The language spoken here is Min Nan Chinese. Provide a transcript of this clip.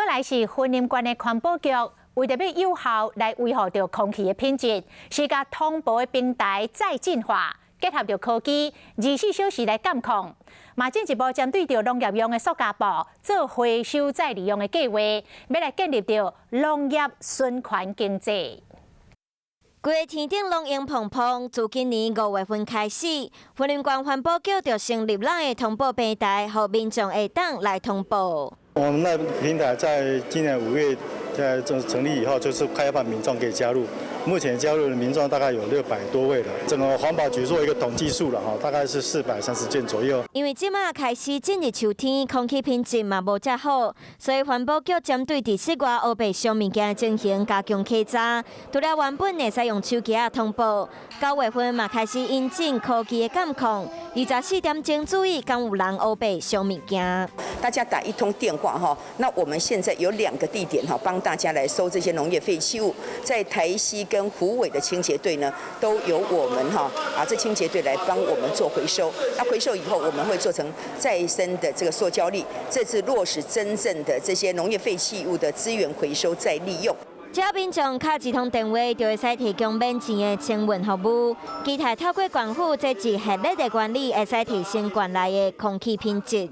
閣來是雲林縣的環保局，為著欲有效來維護著空氣的品質，是共通報的平台再進化，結合著科技，24小時來監控。嘛進一步針對著農業用的塑膠布做回收再利用的計劃，欲來建立著農業循環經濟。規个天頂攏煙蓬蓬，自今年5月份開始，雲林縣環保局就成立咱的通報平台，予民眾會當來通報。我們那平台在今年5月在成立以後，就是開放民眾可以加入。目前加入的民眾大概有600多位了。整個環保局做一個統計數了哈，大概是430件左右。因為這馬開始進入秋天，空氣品質嘛無遮好，所以環保局針對佇室外烏白燒物件的情形加強稽查。除了原本會使用手機仔通報，9月份嘛開始引進科技的監控，24點鐘注意敢有人烏白燒物件。大家打一通電話哈，那我們現在有兩個地點哈，幫大家來收這些農業廢棄物，在台西跟虎尾的清潔隊呢，都由我們哈啊，這清潔隊來幫我們做回收。那回收以後，我們會做成再生的這個塑膠粒，這次落實真正的這些農業廢棄物的資源回收再利用。只要民眾敲一通電話，就會使提供免錢的清運服務。期待透過縣府這一系列的管理，會使提升縣內的空氣品質。